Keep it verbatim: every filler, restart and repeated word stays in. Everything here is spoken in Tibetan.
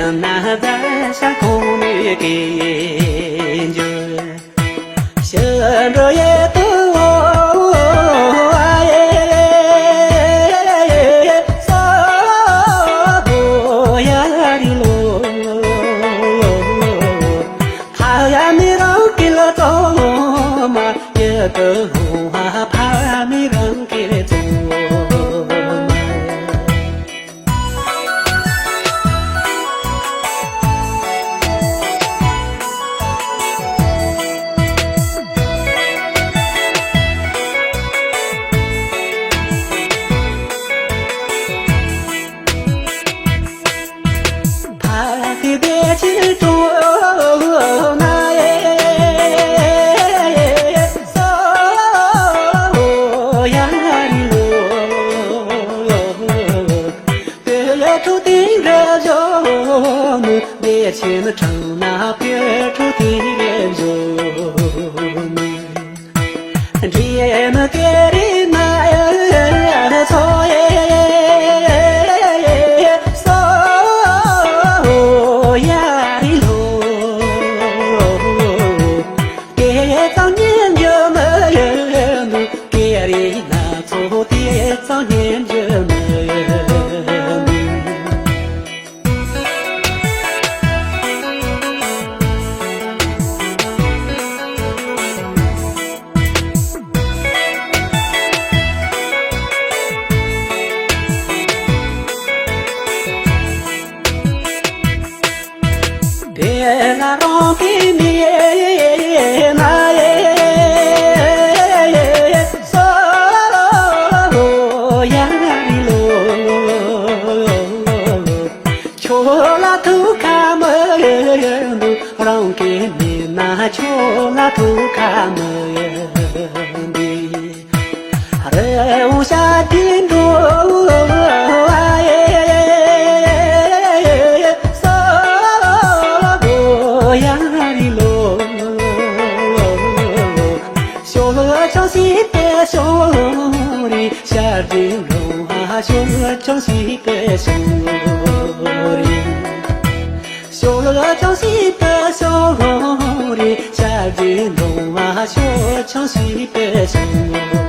ན་ད་ཤ་གོང་མའི་སྐད་འཇུ། ཤི་འགྲོ་ཡེ་དུ་ཨོ་ཨ་ཡེ། ས་བོ་ཡ་རི་ལོ། ཁ་ཡ་མི་རང་གི་ལ་ཙོ་མ། ཡེ་དུ་ཧོ་ཧ་ཕ་མི་རང་གི་ལ་ཙོ་མ། ཕ་གི་བདེ་ཆེན་སྤྲོ་ན་ཡེ། སོ་ཡ་རི་ལོ། དེ་ལས་ཁྲོ་དེ་རེ་བཞོན་ནུ། བདེ་ཆེན་ཁྲང་ན་དེ་ཁྲོ་དེ་རེ་བཞོན་ནུ། འདྲེ་ནི་དེ་རི་ན་ཡ་ཚོ་ཡེ། སོ་ཡ་རི་ལོ། སྐད་གཙང་སྙན་རྒྱུ་མི་ཡོད་འདུག་སྐད་རིགས་སྣ་ཚོགས་དེ་གཙང་སྙན་རྒྱུ་མི་ཡོད་འདུག་དེ་ལ་རང་གི་མི་ན་ཡེ། སོ་ཡ་རི་ལོ། ཁྱོད་ལ་ཐུག་ཁ་མི་འདུག་རང་གི་མི་ན་ཁྱོད་ལ་ཐུག་ཁ་མི་འདུག་རེའུ་ཤ་དེ་འགྲོ་ཨ་ཡེ། སོ་ཡ་རི་ལོ། ཤོ་ལོ་ཆང་སི་པེ་ཤོ་རི་ཤ་དེ་འགྲོ་ཨ། ཤོ་ལོ་ཆང་སི་པེ་ཤོ་རི། ཤོ་ལོ་ཆང་སི་པེ་ཤོ་རི་ཤ་དེ་འགྲོ་ཨ། ཤོ་ཆང་སི་པེ་ཤོ་